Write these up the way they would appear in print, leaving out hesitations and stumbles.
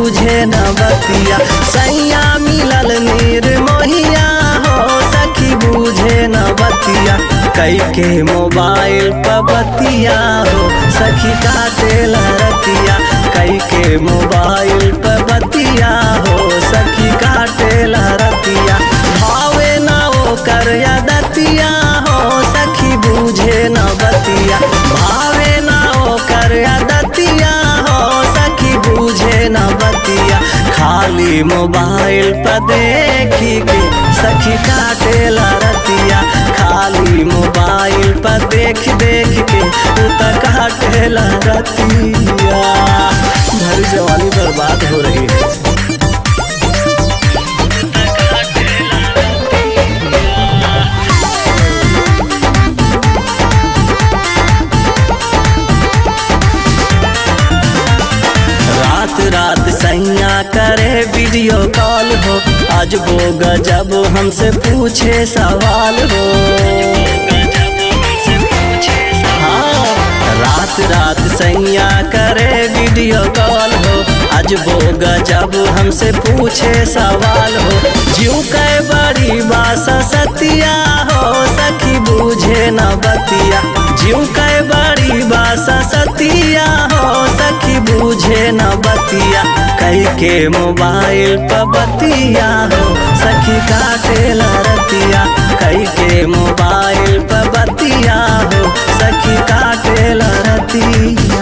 बूझे न बतिया। सैया मिलल नीर मोहिया हो सखी बूझे न बतिया। कई के मोबाइल पर बतिया हो सखी काटेला रतिया। कई के मोबाइल पर बतिया हो सखी काटेला रतिया। भावे ना ओ कर दतिया हो सखी बूझे न बतिया। भावे ना ओ कर दतिया हो सखी बूझे न बतिया। खाली मोबाइल पर देखी के सखी काटेला रतिया। खाली मोबाइल पर देख देख के तू त काटेला रतिया। भरी जवानी बर्बाद हो रही है। रात रात सैया करे वीडियो कॉल हो, आज वो गजब हमसे पूछे सवाल हो। हाँ, रात रात सैया करे वीडियो कॉल हो, आज वो गजब हमसे पूछे सवाल हो। जीव के बड़ी बासा सतिया हो सखी बूझे न बतिया। जीव के बड़ी बासा सतिया हो सखी बूझे न बतिया। कई के मोबाइल पर बतिया हो सखी काटेला रतिया। कई के मोबाइल पर बतिया हो सखी काटेला रतिया।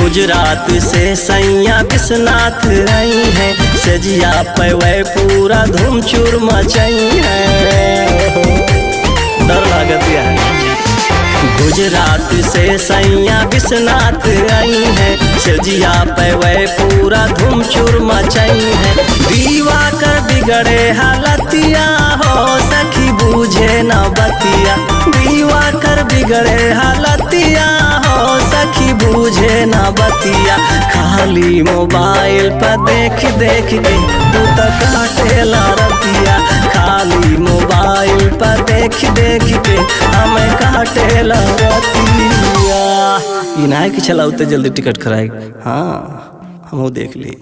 गुजरात से सैया विश्वनाथ आई है, सजिया पे वह पूरा धूम चूर मचाई है। डर लागत है। गुजरात से सैया विश्वनाथ आई है, सजिया पे वह पूरा धूम चूर मचाई है। दीवा कर बिगड़े हालतिया हो सखी बूझे न बतिया। दीवा कर बिगड़े हालतिया हो सखी बूझे न बतिया। खाली मोबाइल पर देख देख के तू त काटेला रतिया। खाली मोबाइल पर देख देख के हमें काटेला रतिया। इनाय कि चला उतने जल्दी टिकट कराए। हाँ, हमहू देख ली।